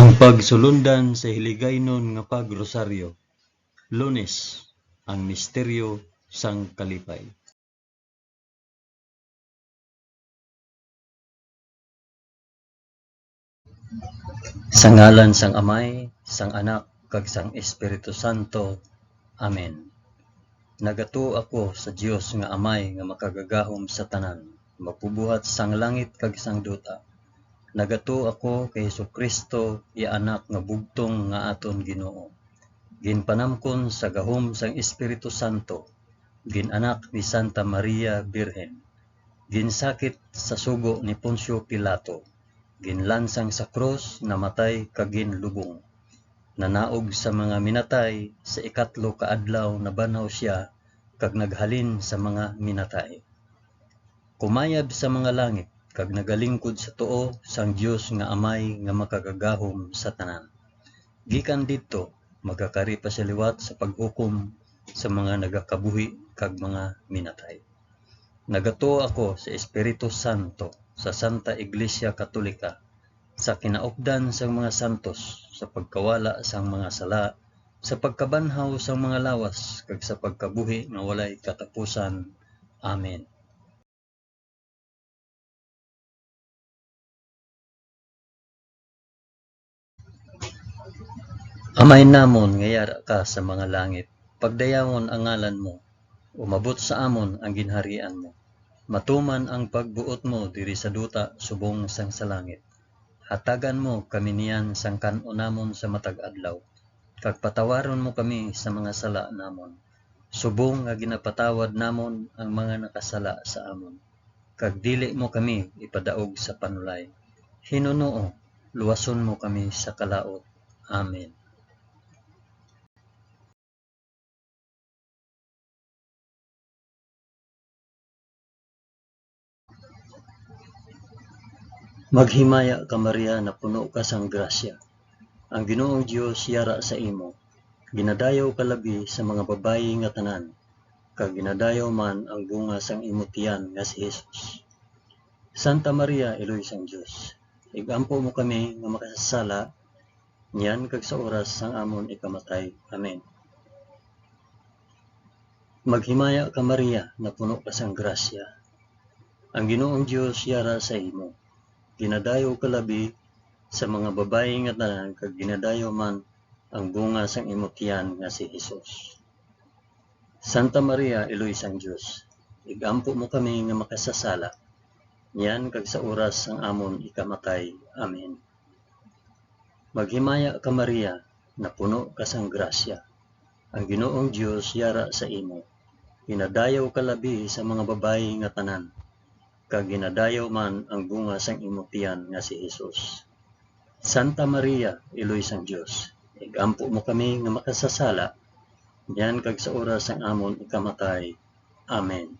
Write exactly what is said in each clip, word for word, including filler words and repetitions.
Ang pagsulundan sa Hiligaynon nga pag-rosaryo. Lunes, ang misteryo sang kalipay. Sa ngalan sang Amay, sang Anak, kag sang Espiritu Santo. Amen. Nagatuo ako sa Dios nga Amay nga makagagahom sa tanan, magbubuhat sang langit kag sang duta. Nagatuo ako kay Jesu-Cristo, iya Anak nga bugtong nga aton Ginoo, ginpanamkon sa gahom sang Espiritu Santo, gin-anak ni Santa Maria Birhen, ginsakit sa sugo ni Poncio Pilato, ginlansang sa krus, namatay kag ginlubong. Nanaog sa mga minatay, sa ikatlo ka adlaw nabanhaw sia kag naghalin sa mga minatay. Kumayab sa mga langit kag nagalingkod sa tuo sang Dios nga Amay nga makagagahom sa tanan. Gikan didto, magakari pa sia liwat sa paghukom sa mga nagakabuhi kag mga minatay. Nagatuo ako sa Espiritu Santo, sa Santa Iglesia Katolika, sa kinaupdan sang mga santos, sa pagkawala sang mga sala, sa pagkabanhaw sang mga lawas, kag sa pagkabuhi nga walay katapusan. Amen. Amay namon nga yara ka sa mga langit, pagdayawon ang ngalan mo, umabot sa amon ang ginharian mo, matuman ang pagbuot mo diri sa duta subong sang sa langit. Hatagan mo kami niyan sang kan-on namon sa matag adlaw, kag patawaron mo kami sa mga sala namon, subong nga ginapatawad namon ang mga nakasala sa amon, kag dili mo kami ipadaog sa panulay. Hinunoo, luwason mo kami sa kalaut. Amen. Maghimaya ka, Maria, napuno ka sang grasya. Ang Ginoong Dios yara sa imo. Ginadayaw ka labi sa mga babayi nga tanan, kag ginadayaw man ang bunga sang imo tiyan nga si Jesus. Santa Maria, Iloy sang Dios, ig-ampo mo kami nga makasasala, niyan kag sa oras sang amon ikamatay. Amen. Maghimaya ka, Maria, napuno ka sang grasya. Ang Ginoong Dios yara sa imo. Ginadayaw ka labi sa mga babayi nga tanan, kag ginadayaw man ang bunga sang imo tiyan nga si Jesus. Santa Maria, Iloy sang Dios, ig-ampo mo kami nga makasasala, niyan kag sa oras sang amon ikamatay. Amen. Maghimaya ka, Maria, napuno ka sang grasya. Ang Ginoong Dios yara sa imo. Ginadayaw ka labi sa mga babayi nga tanan, kag ginadayaw man ang bunga sang imo tiyan nga si Jesus. Santa Maria, Iloy sang Dios, ig-ampo mo kami nga makasasala, niyan kag sa oras sang amon ikamatay. Amen.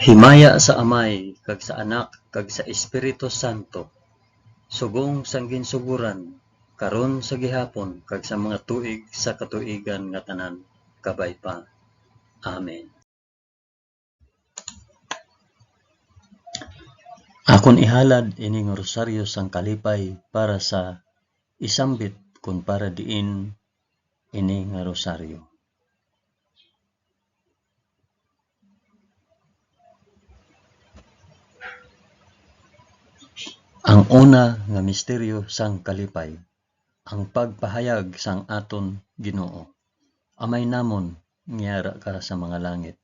Himaya sa Amay, kag sa Anak, kag sa Espiritu Santo, subong sang ginsugoran, karon, sa gihapon, kag sa mga tuig sa katuigan nga tanan. Kabay pa. Amen. Akon ihalad ini nga rosaryo sang kalipay para sa isambit kon para diin ini nga rosaryo. Ang una nga misteryo sang kalipay, ang pagpahayag sang aton Ginoo. Amay namon, nga yara ka sa mga langit,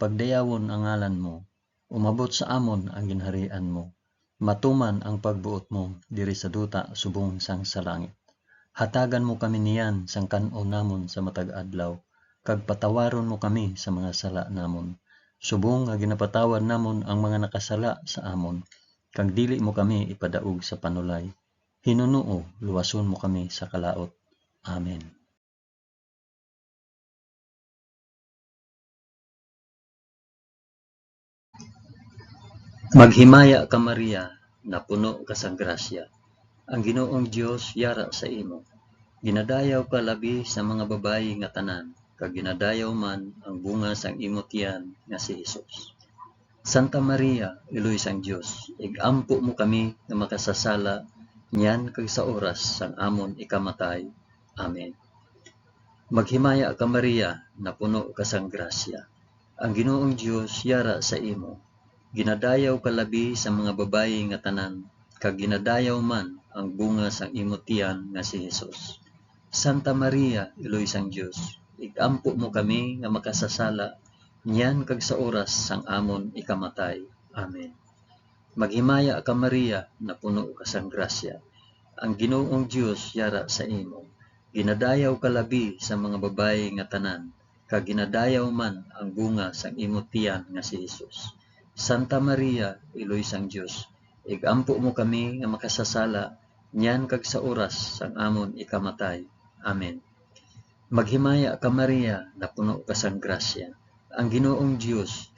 pagdayawon ang ngalan mo, umabot sa amon ang ginharian mo, matuman ang pagbuot mo diri sa duta subong sang sa langit. Hatagan mo kami niyan sang kan-on namon sa matag adlaw, kag patawaron mo kami sa mga sala namon, subong nga ginapatawad namon ang mga nakasala sa amon, kag dili mo kami ipadaog sa panulay. Hinunoo, luwason mo kami sa kalaut. Amen. Maghimaya ka, Maria, napuno ka sang grasya. Ang Ginoong Dios yara sa imo. Ginadayaw ka labi sa mga babayi nga tanan, kag ginadayaw man ang bunga sang imo tiyan nga si Jesus. Santa Maria, Iloy sang Dios, ig-ampo mo kami nga makasasala niyan kag sa oras sang amon ikamatay. Amen. Maghimaya ka, Maria, napuno ka sang grasya. Ang Ginoong Dios yara sa imo. Ginadayaw ka labi sa mga babayi nga tanan, kag ginadayaw man ang bunga sang imo tiyan nga si Jesus. Santa Maria, Iloy sang Dios, ig-ampo mo kami nga makasasala niyan kag sa oras sang amon ikamatay. Amen. Maghimaya ka, Maria, napuno ka sang grasya. Ang Ginoong Dios yara sa imo. Ginadayaw ka labi sa mga babayi nga tanan, kag ginadayaw man ang bunga sang imo tiyan nga si Jesus. Santa Maria, Iloy sang Dios, ig-ampo mo kami nga makasasala niyan kag sa oras sang amon ikamatay. Amen. Maghimaya ka, Maria, napuno ka sang grasya. Ang Ginoong Dios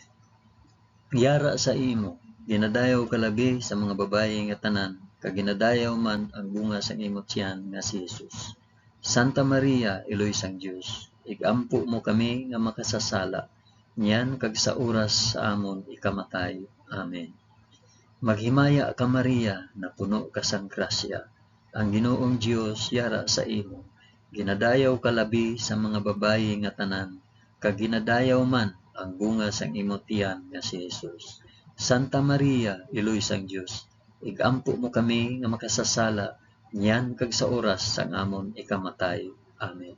yara sa imo. Ginadayaw ka labi sa mga babayi nga tanan, kag ginadayaw man ang bunga sang imo tiyan nga si Jesus. Santa Maria, Iloy sang Dios, ig-ampo mo kami nga makasasala, niyan kag sa oras sa amon ikamatay. Amen. Maghimaya ka, Maria, napuno ka sang grasya. Ang Ginoong Dios yara sa imo. Ginadayaw ka labi sa mga babayi nga tanan, kag ginadayaw man ang bunga sang imo tiyan nga si Jesus. Santa Maria, Iloy sang Dios, ig-ampo mo kami nga makasasala niyan kag sa oras sang amon ikamatay. Amen.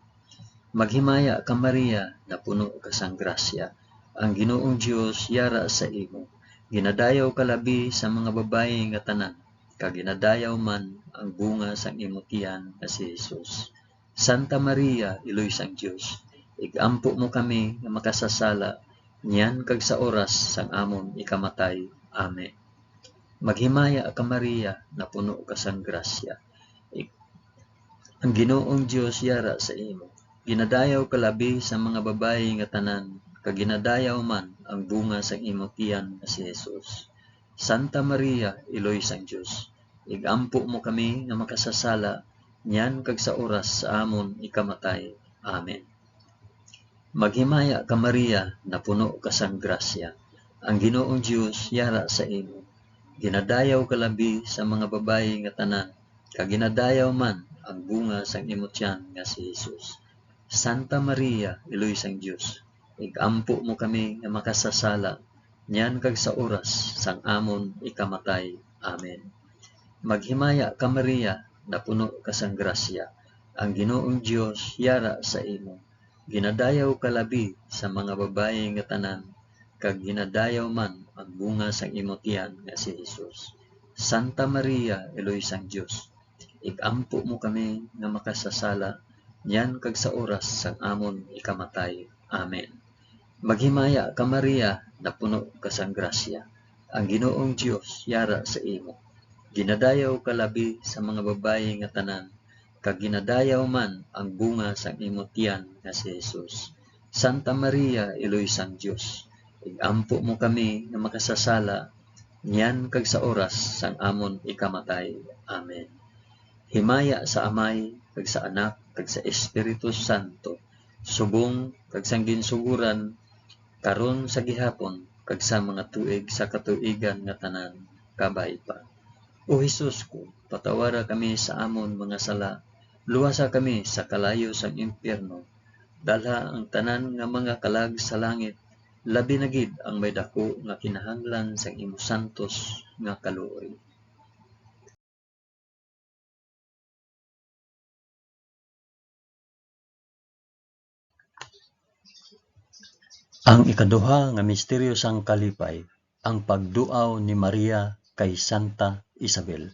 Maghimaya ka, Maria, napuno ka sang grasya. Ang Ginoong Dios yara sa imo. Ginadayaw ka labi sa mga babayi nga tanan, kag ginadayaw man ang bunga sang imo tiyan nga si Jesus. Santa Maria, Iloy sang Dios, ig-ampo mo kami nga makasasala niyan kag sa oras sang amon ikamatay. Amen. Maghimaya ka, Maria, napuno ka sang grasya. Ig-, ang Ginoong Dios yara sa imo. Ginadayaw ka labi sa mga babayi nga tanan, kag ginadayaw man ang bunga sang imo tiyan nga si Jesus. Santa Maria, Iloy sang Dios, ig-ampo mo kami nga makasasala niyan kag sa oras sa amon ikamatay. Amen. Maghimaya ka, Maria, napuno ka sang grasya. Ang Ginoong Dios yara sa imo. Ginadayaw ka labi sa mga babayi nga tanan, kag ginadayaw man ang bunga sang imo tiyan nga si Jesus. Santa Maria, Iloy sang Dios, ig-ampo mo kami nga makasasala niyan kag sa oras sang amon ikamatay. Amen. Maghimaya ka, Maria, napuno ka sang grasya. Ang Ginoong Dios yara sa imo. Ginadayaw ka labi sa mga babayi nga tanan, kag ginadayaw man ang bunga sang imo tiyan nga si Jesus. Santa Maria, Iloy sang Dios, ig-ampo mo kami nga makasasala niyan kag sa oras sang amon ikamatay. Amen. Maghimaya ka, Maria, napuno ka sang grasya. Ang Ginoong Dios yara sa imo. Ginadayaw ka labi sa mga babayi nga tanan, kag ginadayaw man ang bunga sang imo tiyan nga si Jesus. Santa Maria, Iloy sang Dios, ig-ampo mo kami nga makasasala niyan kag sa oras sang amon ikamatay. Amen. Himaya sa Amay, kag sa Anak, kag sa Espiritu Santo, subong kag sang ginsugoran, karon, sa gihapon, kag sa mga tuig sa katuigan nga tanan. Kabay pa. O Jesus ko, patawara kami sa amon mga sala, luwasa kami sa kalayo sang impyerno, dalha ang tanan nga mga kalag sa langit, labi na gid ang may daku nga kinahanglan sang imo santos nga kaluoy. Ang ikaduha nga misteryo sang kalipay, ang pagduaw ni Maria kay Santa Isabel.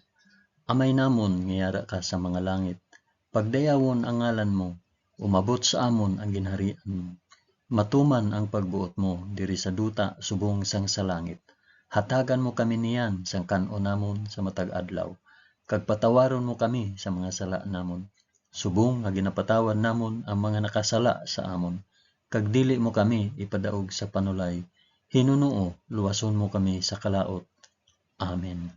Amay namon nga yara ka sa mga langit, pagdayawon ang ngalan mo, umabot sa amon ang ginharian mo. Matuman ang pagbuot mo diri sa duta subong sang sa langit. Hatagan mo kami niyan sang kan-on namon sa matag adlaw, kag patawaron mo kami sa mga sala namon, subong nga ginapatawad namon ang mga nakasala sa amon, kag dili mo kami ipadaog sa panulay, hinunoo luwason mo kami sa kalaut. Amen.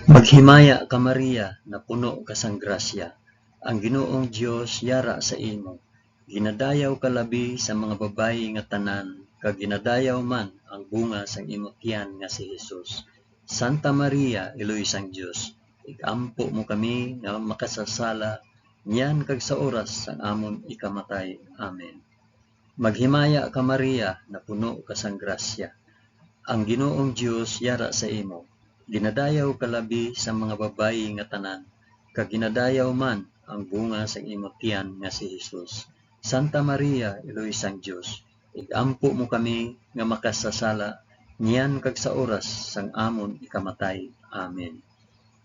Maghimaya ka, Maria, napuno ka sang grasya, ang Ginoong Dios yara sa imo. Ginadayaw ka labi sa mga babayi nga tanan, kag ginadayaw man ang bunga sang imo tiyan nga si Jesus. Santa Maria, Iloy sang Dios, ig-ampo mo kami nga makasasala, niyan kag sa oras sang amon ikamatay. Amen. Maghimaya ka, Maria, napuno ka sang grasya. Ang Ginoong Dios yara sa imo. Ginadayaw ka labi sa mga babayi nga tanan, kag ginadayaw man ang bunga sang imo tiyan nga si Jesus. Santa Maria, Iloy sang Dios, ig-ampo mo kami nga makasasala, niyan kag sa oras sang amon ikamatay. Amen.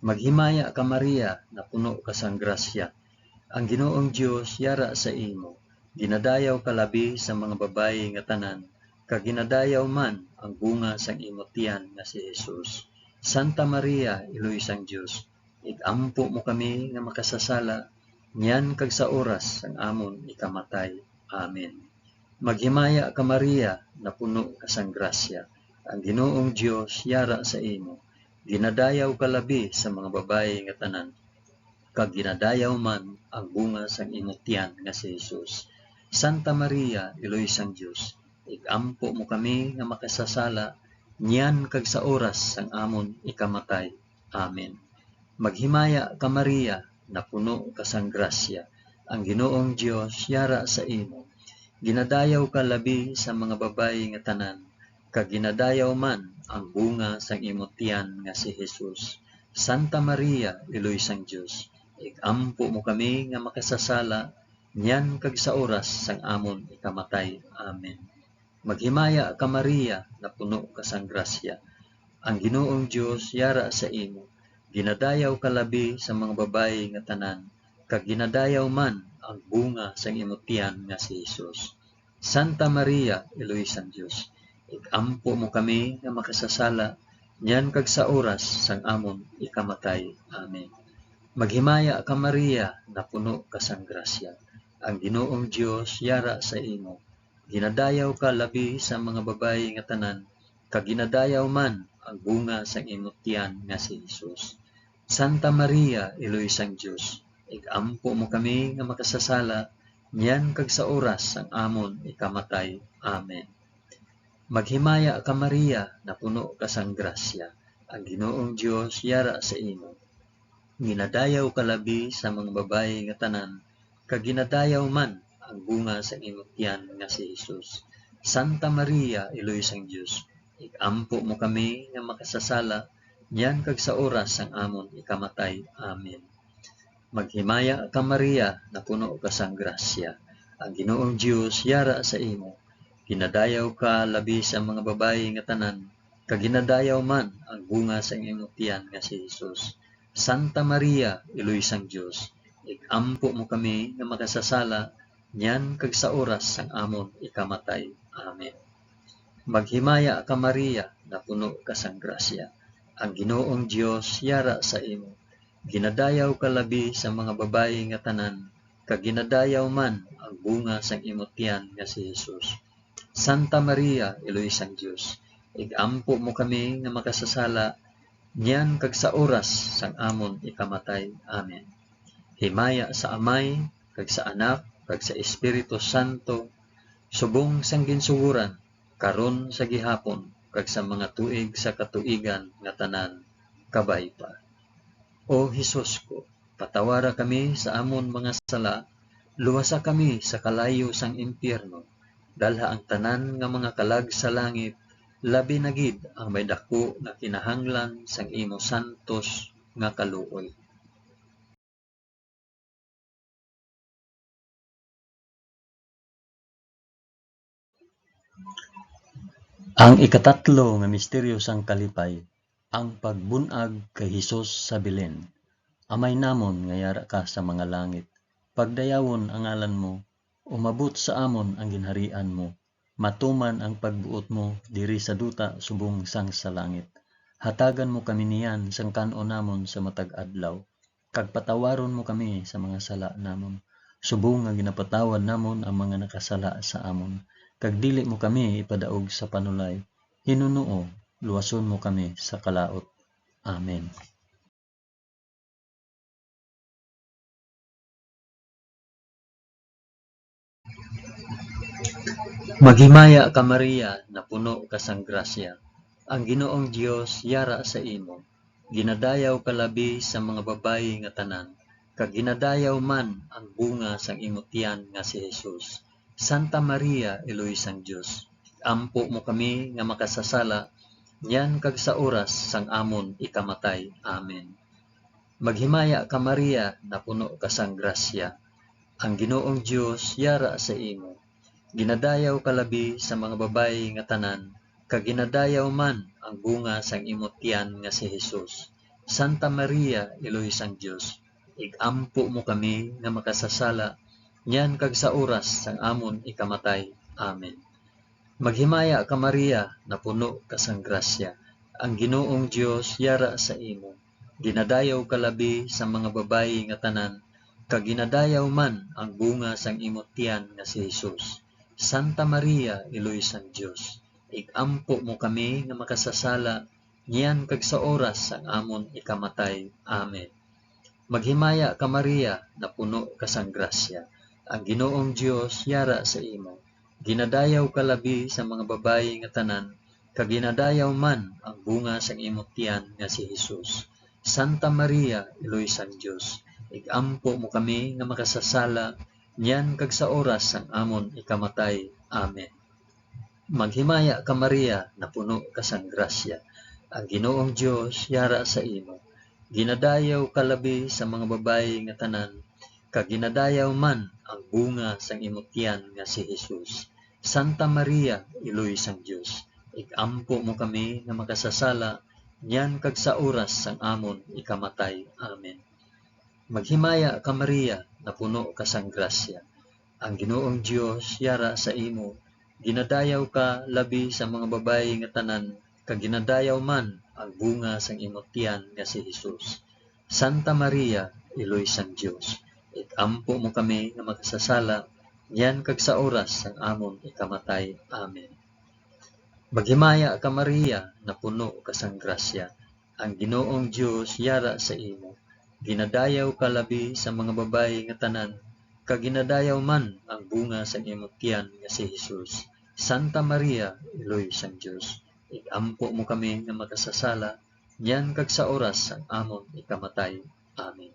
Maghimaya ka, Maria, napuno ka sang grasya. Ang Ginoong Dios yara sa imo. Ginadayaw ka labi sa mga babayi nga tanan, kag ginadayaw man ang bunga sang imo tiyan nga si Jesus. Santa Maria, Iloy sang Dios, ig-ampo mo kami nga makasasala, niyan kag sa oras sang amon ikamatay. Amen. Maghimaya ka, Maria, napuno ka sang grasya. Ang Ginoong Dios yara sa imo. Ginadayaw ka labi sa mga babayi nga tanan, kag ginadayaw man ang bunga sang imo tiyan nga si Jesus. Santa Maria, Iloy sang Dios, ig-ampo mo kami nga makasasala, niyan kag sa oras sang amon ikamatay. Amen. Maghimaya ka, Maria, napuno ka sang grasya, ang Ginoong Dios yara sa imo. Ginadayaw ka labi sa mga babayi nga tanan, kag ginadayaw man ang bunga sang imo tiyan nga si Jesus. Santa Maria, Iloy sang Dios, ig-ampo mo kami nga makasasala, niyan kag sa oras sang amon ikamatay. Amen. Maghimaya ka, Maria, napuno ka sang grasya. Ang Ginoong Dios yara sa imo. Ginadayaw ka labi sa mga babayi nga tanan, kag ginadayaw man ang bunga sang imo tiyan nga si Jesus. Santa Maria, Iloy sang Dios, ig-ampo mo kami nga makasasala, niyan kag sa oras sang amon ikamatay. Amen. Maghimaya ka, Maria, napuno ka sang grasya. Ang Ginoong Dios yara sa imo. Ginadayaw ka labi sa mga babayi nga tanan, kag ginadayaw man ang bunga sang imo tiyan nga si Jesus. Santa Maria, Iloy sang Dios, ig-ampo mo kami nga makasasala, niyan kag sa oras sang amon ikamatay. Amen. Maghimaya ka, Maria, napuno ka sang grasya, ang Ginoong Dios yara sa imo. Ginadayaw ka labi sa mga babayi nga tanan, kag ginadayaw man ang bunga sang imo tiyan nga si Jesus. Santa Maria, Iloy sang Dios, ig-ampo mo kami nga makasasala, niyan kag sa oras sang amon ikamatay. Amen. Maghimaya ka, Maria, napuno ka sang grasya. Ang Ginoong Dios yara sa imo. Ginadayaw ka labi sa mga babayi nga tanan, kag ginadayaw man ang bunga sang imo tiyan nga si Jesus. Santa Maria, Iloy sang Dios, ig-ampo mo kami nga makasasala, niyan kag sa oras sang amon ikamatay. Amen. Maghimaya ka, Maria, napuno ka sang grasya. Ang Ginoong Dios yara sa imo. Ginadayaw ka labi sa mga babayi nga tanan, kag ginadayaw man ang bunga sang imo tiyan nga si Jesus. Santa Maria, Iloy sang Dios, ig-ampo mo kami nga makasasala, niyan kag sa oras sang amon ikamatay. Amen. Himaya sa Amay, kag sa Anak, kag sa Espiritu Santo, subong sang ginsugoran, karon, sa gihapon, kag sa mga tuig sa katuigan nga tanan. Kabay pa. O Jesus ko, patawara kami sa amon mga sala, luwasa kami sa kalayo sang impyerno, dalha ang tanan nga mga kalag sa langit, labi na gid ang may daku nga kinahanglan sang imo santos nga kaluoy. Ang ikatatlo nga misteryo sang kalipay, ang pagbun-ag kay Jesus sa Belen. Amay namon nga yara ka sa mga langit, pagdayawon ang ngalan mo, umabot sa amon ang ginharian mo, matuman ang pagbuot mo diri sa duta subong sang sa langit. Hatagan mo kami niyan sang kan-on namon sa matag adlaw, kag patawaron mo kami sa mga sala namon, subong nga ginapatawad namon ang mga nakasala sa amon, kag dili mo kami ipadaog sa panulay, hinunoo, luwason mo kami sa kalaut. Amen. Maghimaya ka, Maria, napuno ka sang grasya. Ang Ginoong Dios yara sa imo. Ginadayaw ka labi sa mga babayi nga tanan, kag ginadayaw man ang bunga sang imo tiyan nga si Jesus. Santa Maria, Iloy sang Dios, ampo mo kami nga makasasala, niyan kag sa oras sang amon ikamatay. Amen. Maghimaya ka, Maria, napuno ka sang grasya. Ang Ginoong Dios yara sa imo. Ginadayaw ka labi sa mga babayi nga tanan, kag ginadayaw man ang bunga sang imo tiyan nga si Jesus. Santa Maria, Iloy sang Dios, ig-ampo mo kami nga makasasala, niyan kag sa oras sang amon ikamatay. Amen. Maghimaya ka, Maria, napuno ka sang grasya. Ang Ginoong Dios yara sa imo. Ginadayaw ka labi sa mga babayi nga tanan, kag ginadayaw man ang bunga sang imo tiyan nga si Jesus. Santa Maria, Iloy sang Dios, ig-ampo mo kami nga makasasala, niyan kag sa oras sang amon ikamatay. Amen. Maghimaya ka, Maria, napuno ka sang grasya. Ang Ginoong Dios yara sa imo. Ginadayaw ka labi sa mga babayi nga tanan, kag ginadayaw man ang bunga sang imo tiyan nga si Jesus. Santa Maria, Iloy sang Dios, ig-ampo mo kami nga makasasala, niyan kag sa oras sang amon ikamatay. Amen. Maghimaya ka, Maria, napuno ka sang grasya. Ang Ginoong Dios yara sa imo. Ginadayaw ka labi sa mga babayi nga tanan, kag ginadayaw man ang bunga sang imo tiyan nga si Jesus. Santa Maria, Iloy sang Dios, ig-ampo mo kami nga makasasala, niyan kag sa oras sang amon ikamatay. Amen. Maghimaya ka, Maria, napuno ka sang grasya. Ang Ginoong Dios yara sa imo. Ginadayaw ka labi sa mga babayi nga tanan, kag ginadayaw man ang bunga sang imo tiyan nga si Jesus. Santa Maria, Iloy sang Dios, ig-ampo mo kami nga makasasala, niyan kag sa oras sang amon ikamatay. Amen. Maghimaya ka, Maria, napuno ka sang grasya. Ang Ginoong Dios yara sa imo. Ginadayaw ka labi sa mga babayi nga tanan, kag ginadayaw man ang bunga sang imo tiyan nga si Jesus. Santa Maria, Iloy sang Dios, ig-ampo mo kami nga makasasala, niyan kag sa oras sang amon ikamatay. Amen.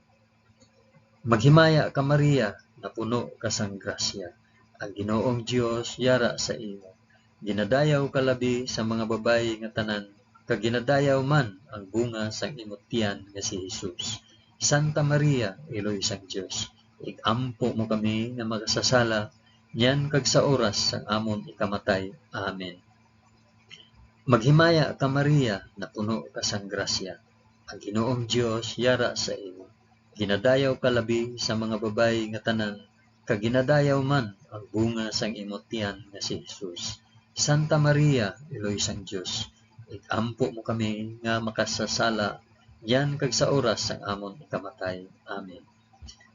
Maghimaya ka, Maria, napuno ka sang grasya. Ang Ginoong Dios yara sa imo. Ginadayaw ka labi sa mga babayi nga tanan, kag ginadayaw man ang bunga sang imo tiyan nga si Jesus. Santa Maria, Iloy sang Dios, ig-ampo mo kami nga makasasala, niyan kag sa oras sang amon ikamatay. Amen. Maghimaya ka, Maria, napuno ka sang grasya. Ang Ginoong Dios yara sa imo. Ginadayaw ka labi sa mga babayi nga tanan, kag ginadayaw man ang bunga sang imo tiyan nga si Jesus. Santa Maria, Iloy sang Dios, ig-ampo mo kami nga makasasala, niyan kag sa oras sang amon ikamatay. Amen.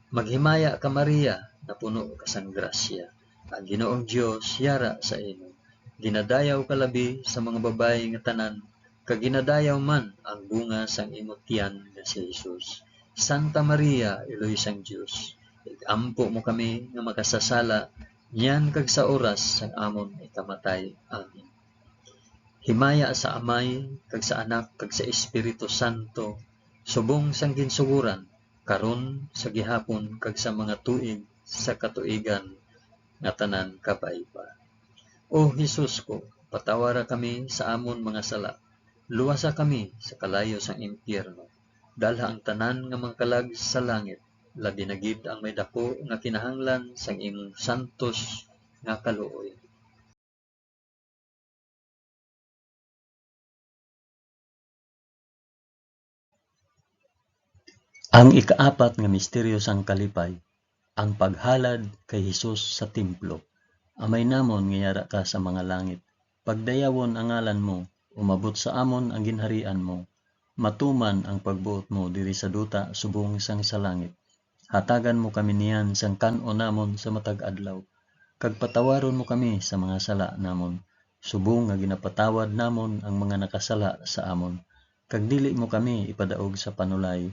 Maghimaya ka, Maria, napuno ka sang grasya. Ang Ginoong Dios yara sa imo. Ginadayaw ka labi sa mga babayi nga tanan, kag ginadayaw man ang bunga sang imo tiyan nga si Jesus. Santa Maria, Iloy sang Dios, ig-ampo mo kami nga makasasala, niyan kag sa oras sang amon ikamatay. Amen. Himaya sa Amay, kag sa Anak, kag sa Espiritu Santo, subong sang ginsugoran, karon, sa gihapon, kag sa mga tuig sa katuigan nga tanan. Kabay pa. O Jesus ko, patawara kami sa amon mga sala, luwasa kami sa kalayo sang impyerno, dalha ang tanan nga mga kalag sa langit, labi na gid ang may daku nga kinahanglan sang imong santos nga kaluoy. Ang ikaapat nga misteryo sang kalipay, ang paghalad kay Jesus sa templo. Amay namon nga yara ka sa mga langit, pagdayawon ang ngalan mo, umabot sa amon ang ginharian mo, matuman ang pagbuot mo diri sa duta subong sang sa langit. Hatagan mo kami niyan sang kan-on namon sa matag adlaw, kag patawaron mo kami sa mga sala namon, subong nga ginapatawad namon ang mga nakasala sa amon, kag dili mo kami ipadaog sa panulay,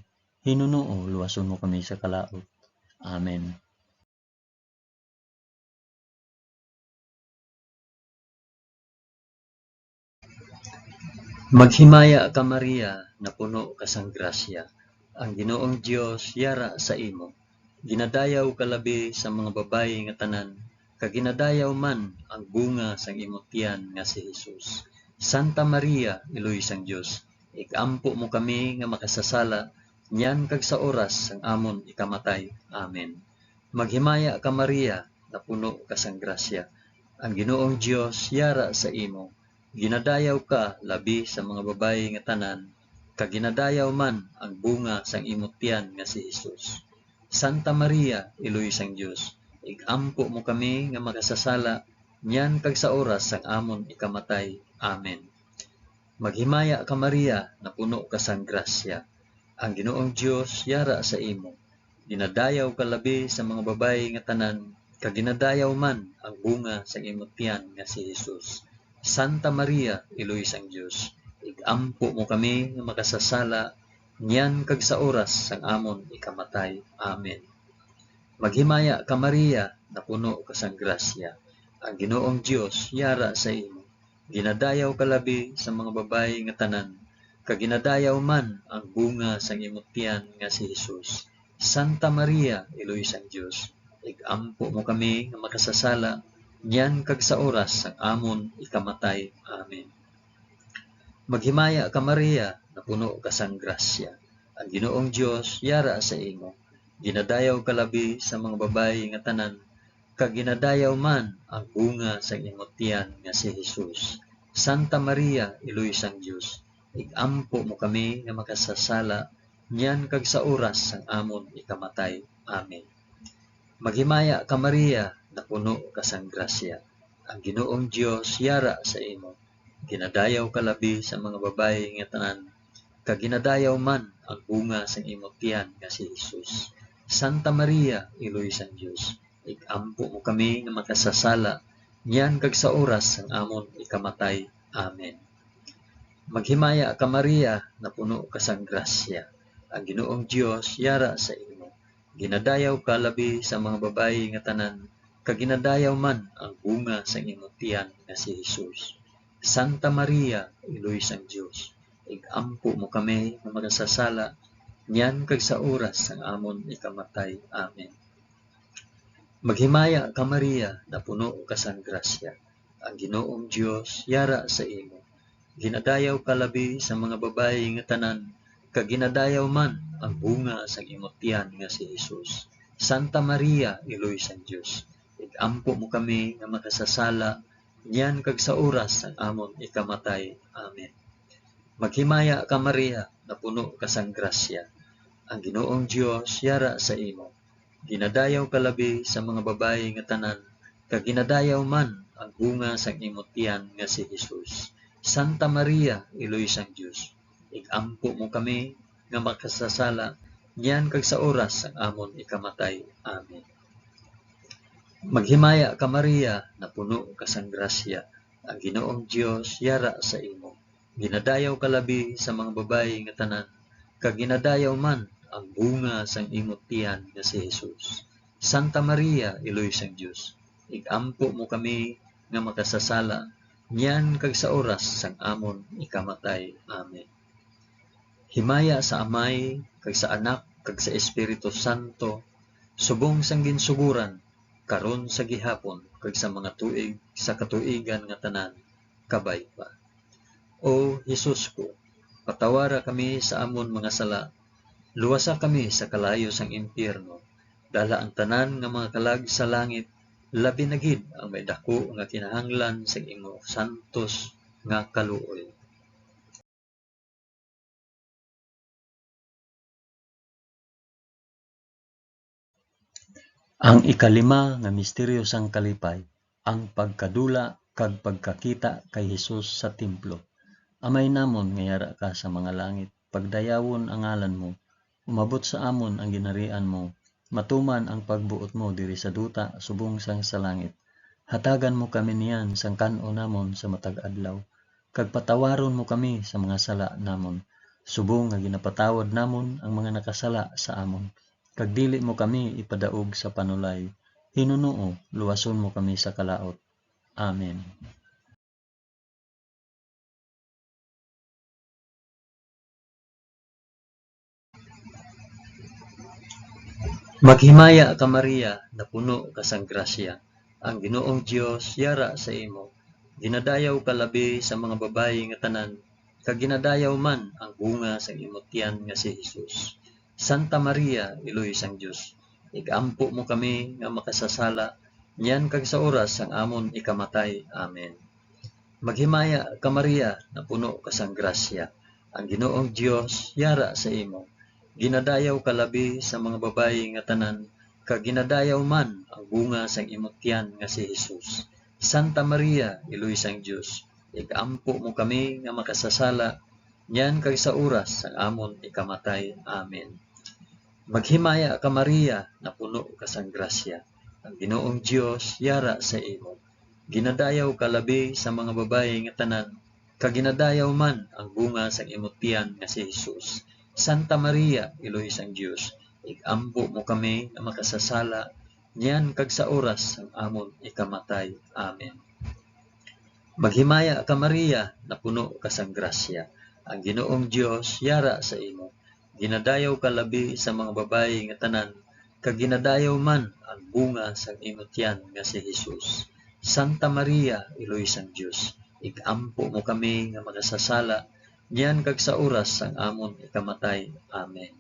hinunoo luwason mo kami sa kalaut. Amen. Maghimaya ka, Maria, napuno ka sang grasya, ang Ginoong Dios yara sa imo. Ginadayaw ka labi sa mga babayi nga tanan, kag ginadayaw man ang bunga sang imo tiyan nga si Jesus. Santa Maria, Iloy sang Dios, ig-ampo mo kami nga makasasala niyan kag sa oras sang amon ikamatay. Amen. Maghimaya ka, Maria, napuno ka sang grasya, ang Ginoong Dios yara sa imo. Ginadayaw ka labi sa mga babayi nga tanan, kag ginadayaw man ang bunga sang imo tiyan nga si Jesus. Santa Maria, Iloy sang Dios, ig-ampo mo kami nga makasasala niyan kag sa oras sang amon ikamatay. Amen. Maghimaya ka, Maria, napuno ka sang grasya, ang Ginoong Dios yara sa imo. Ginadayaw ka labi sa mga babayi nga tanan, kag ginadayaw man ang bunga sang imo tiyan nga si Jesus. Santa Maria, Iloy sang Dios, ig-ampo mo kami nga makasasala niyan kag sa oras sang amon ikamatay. Amen. Maghimaya ka, Maria, napuno ka sang grasya, ang Ginoong Dios yara sa imo. Ginadayaw ka labi sa mga babayi nga tanan, kag ginadayaw man ang bunga sang imo tiyan nga si Jesus. Santa Maria, Iloy sang Dios, ig-ampo mo kami nga makasasala niyan kag sa oras sang amon ikamatay. Amen. Maghimaya ka, Maria, napuno ka sang grasya, ang Ginoong Dios yara sa imo. Ginadayaw ka labi sa mga babayi nga tanan, kag ginadayaw man ang bunga sang imo tiyan nga si Jesus. Santa Maria, Iloy sang Dios, ig-ampo mo kami nga makasasala niyan kag sa oras sang amon ikamatay. Amen. Maghimaya ka, Maria, napuno ka sang grasya, ang Ginoong Dios yara sa imo. Ginadayaw ka labi sa mga babayi nga tanan, kag ginadayaw man ang bunga sang imo tiyan nga si Jesus. Santa Maria, Iloy sang Dios, ig-ampo mo kami nga makasasala niyan kag sa oras sang amon ikamatay. Amen. Maghimaya ka, Maria, napuno ka sang grasya, ang Ginoong Dios yara sa imo. Ginadayaw ka labi sa mga babayi nga tanan, kag ginadayaw man ang bunga sang imo tiyan nga si Jesus. Santa Maria, Iloy sang Dios, ig-ampo mo kami nga makasasala niyan kag sa oras sang amon ikamatay. Amen. Maghimaya ka, Maria, napuno ka sang grasya, ang Ginoong Dios yara sa imo. Ginadayaw ka labi sa mga babayi nga tanan, kag ginadayaw man ang bunga sang imo tiyan nga si Jesus. Santa Maria, Iloy sang Dios, ig-ampo mo kami nga makasasala niyan kag sa oras sang amon ikamatay. Amen. Maghimaya ka, Maria, napuno ka sang grasya, ang Ginoong Dios yara sa imo. Ginadayaw ka labi sa mga babayi nga tanan, kag ginadayaw man ang bunga sang imo tiyan nga si Jesus. Santa Maria, Iloy sang Dios, ig-ampo mo kami nga makasasala niyan kag sa oras sang amon ikamatay. Amen. Maghimaya ka, Maria, napuno ka sang grasya, ang Ginoong Dios yara sa imo. Ginadayaw ka labi sa mga babayi nga tanan, kag ginadayaw man ang bunga sang imo tiyan nga si Jesus. Santa Maria, Iloy sang Dios, ig-ampo mo kami nga makasasala niyan kag sa oras sang amon ikamatay. Amen. Himaya sa Amay, kag sa Anak, kag sa Espiritu Santo, subong sang ginsugoran, karon, sa gihapon, kag sa mga tuig sa katuigan nga tanan. Kabay pa. O Jesus ko, patawara kami sa amon mga sala, luwasa kami sa kalayo sang impyerno, dala ang tanan nga mga kalag sa langit, labi na gid ang may daku nga kinahanglan sang imo santos nga kaluoy. Ang ikalima nga misteryo sang kalipay, ang pagkadula kag pagkakita kay Jesus sa templo. Amay namon nga yara ka sa mga langit, pagdayawon ang ngalan mo, umabot sa amon ang ginharian mo, matuman ang pagbuot mo diri sa duta subong sang sa langit. Hatagan mo kami niyan sang kan-o namon sa matag adlaw, kag patawaron mo kami sa mga sala namon, subong nga ginapatawad namon ang mga nakasala sa amon, kag dili mo kami ipadaog sa panulay. Hinunoo, luwason mo kami sa kalaut. Amen. Maghimaya ka, Maria, napuno ka sang grasya, ang Ginoong Dios yara sa imo. Ginadayaw ka labi sa mga babayi nga tanan, kag ginadayaw man ang bunga sang imo tiyan nga si Jesus. Santa Maria, Iloy sang Dios, ig-ampo mo kami nga makasasala, niyan kag sa oras sang amon ikamatay. Amen. Maghimaya ka, Maria, napuno ka sang grasya, ang Ginoong Dios yara sa imo. Ginadayaw ka labi sa mga babayi nga tanan, kag ginadayaw man ang bunga sang imo tiyan nga si Jesus. Santa Maria, Iloy sang Dios, ig-ampo mo kami nga makasasala, niyan kag sa oras sang amon ikamatay. Amen. Maghimaya ka, Maria, napuno ka sang grasya, ang Ginoong Dios yara sa imo. Ginadayaw ka labi sa mga babayi nga tanan, kag ginadayaw man ang bunga sang imo tiyan nga si Jesus. Santa Maria, Iloy sang Dios, ig-ampo mo kami nga makasasala, niyan kag sa oras sang amon ikamatay. Amen. Maghimaya ka, Maria, napuno ka sang grasya, ang Ginoong Dios yara sa imo. Ginadayaw ka labi sa mga babayi nga tanan, kag ginadayaw man ang bunga sang imo tiyan nga si Jesus. Santa Maria, Iloy sang Dios, ig-ampo mo kami nga makasasala, niyan kag sa oras sang amon ikamatay. Amen.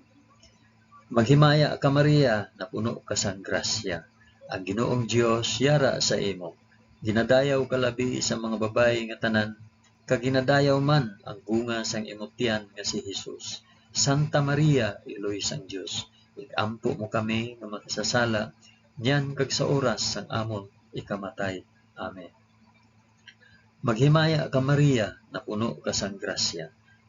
Maghimaya ka, Maria, napuno ka sang grasya. Ang Ginoong Dios yara sa imo. Ginadayaw ka labi sa mga babayi nga tanan, kag ginadayaw man ang bunga sang imo tiyan nga si Jesus. Santa Maria, Iloy sang Dios, ig-ampo mo kami nga makasasala, niyan kag sa oras sang amon ikamatay. Amen. Maghimaya ka, Maria, napuno ka sang grasya.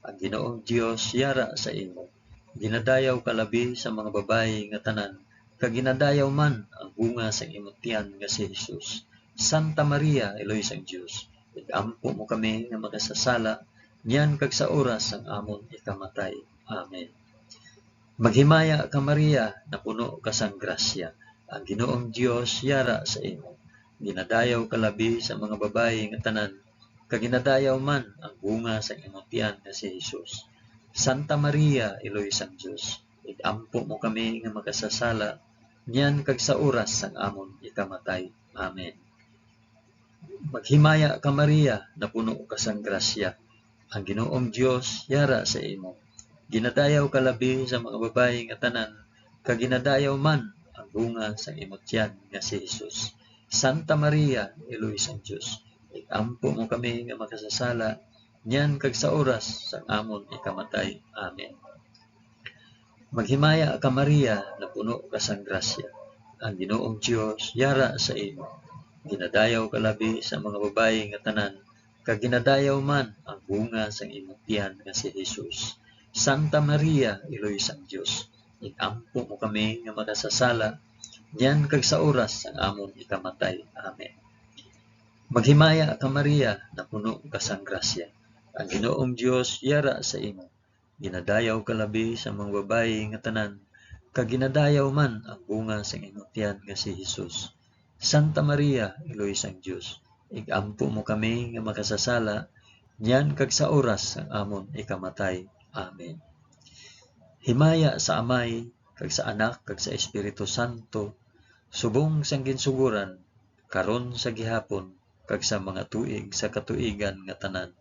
Ang Ginoong Dios yara sa imo. Ginadayaw ka labi sa mga babayi nga tanan, kag ginadayaw man ang bunga sang imo tiyan nga si Jesus. Santa Maria, Iloy sang Dios, ig-ampo mo kami nga makasasala, niyan kag sa oras sang amon ikamatay. Amen. Maghimaya ka, Maria, napuno ka sang grasya. Ang Ginoong Dios yara sa imo. Ginadayaw ka labi sa mga babayi nga tanan, kag ginadayaw man ang bunga sang imo tiyan nga si Jesus. Santa Maria, Iloy sang Dios, ig-ampo mo kami nga makasasala, niyan kag sa oras sang amon ikamatay. Amen. Maghimaya ka, Maria, napuno ka sang grasya. Ang Ginoong Dios yara sa imo. Ginadayaw ka labi sa mga babayi nga tanan, kag ginadayaw man ang bunga sang imo tiyan nga si Jesus. Santa Maria, Iloy sang Dios, ig-ampo mo kami nga makasasala, niyan kag sa oras sang amon ikamatay. Amen. Maghimaya ka, Maria, napuno ka sang grasya. Ang Ginoong Dios yara sa imo. Ginadayaw ka labi sa mga babayi nga tanan, kag ginadayaw man ang bunga sang imo tiyan nga si Jesus. Santa Maria, Iloy sang Dios, ig-ampo mo kami nga makasasala, niyan kag sa oras sang amon ikamatay. Amen. Maghimaya ka, Maria, napuno ka sang grasya. Ang Ginoong Dios yara sa imo. Ginadayaw ka labi sa mga babayi nga tanan, kag ginadayaw man ang bunga sang imo tiyan nga si Jesus. Santa Maria, Iloy sang Dios, ig-ampo mo kami nga makasasala, niyan kag sa oras sang amon ikamatay. Amen. Himaya sa Amay, kag sa Anak, kag sa Espiritu Santo, subong sang ginsugoran, karon, sa gihapon, kag sa mga tuig sa katuigan nga tanan.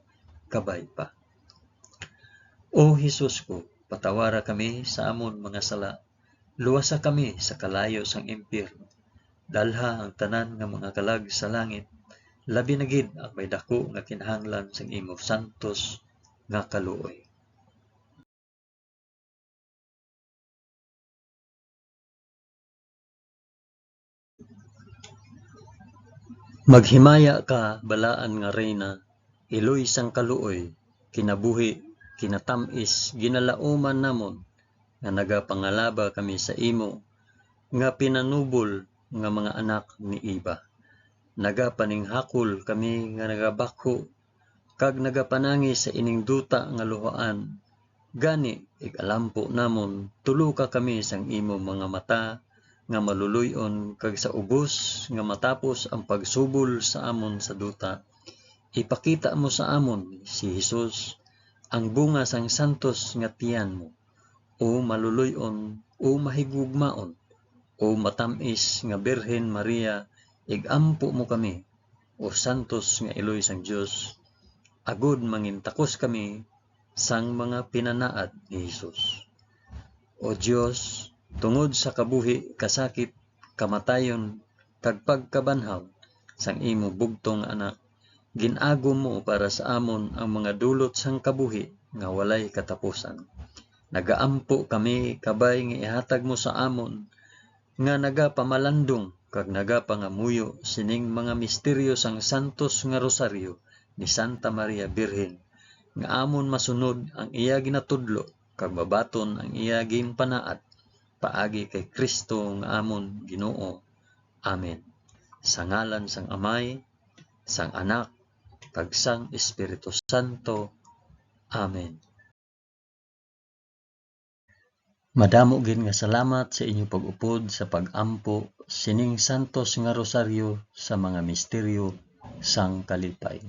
Kabay pa. O Jesus ko, patawara kami sa amon mga sala, luwasa kami sa kalayo sang impyerno, dalha ang tanan nga mga kalag sa langit, labi na gid ang may daku nga kinahanglan sang imo santos nga kaluoy. Maghimaya ka, balaan nga Reyna, iloy sang kaluoy, kinabuhi, kinatam-is, ginalauman namon, nga nagapangalaba kami sa imo, nga pinanubol nga mga anak ni Eva. Nagapaninghakol kami nga nagabakho kag nagapanangi sa ining duta nga luhaan. Gani, ig-alampo namon, tuloka kami sang imo mga mata nga maluloy-on, kag sa ubos nga matapos ang pagsubol sa amon sa duta, ipakita mo sa amon si Jesus, ang bunga sang santos nga tiyan mo, o maluloy-on, o mahigugmaon, O matam-is nga Birhen Maria, ig-ampo mo kami, O santos nga iloy sang Dios, agod mangintakos kami sang mga pinanaad ni Jesus. O Dios, tungod sa kabuhi, kasakit, kamatayon, kag pagkabanhaw sang imo bugtong Anak, gin-agom mo para sa amon ang mga dulot sang kabuhi nga walay katapusan. Nagaampo kami kabay nga ihatag mo sa amon nga nagapamalandong kag nagapangamuyo sining mga misteryo sang santos nga rosaryo ni Santa Maria Birhen, nga amon masunod ang iya ginatudlo kag mabaton ang iya ginpanaad, paagi kay Cristo nga amon Ginoo. Amen. Sa ngalan sang Amay, sang Anak, kag sang Espiritu Santo. Amen. Madamo gid nga salamat sa inyo pag-upod sa pag-ampo sining santos nga rosaryo sa mga misteryo sang kalipay.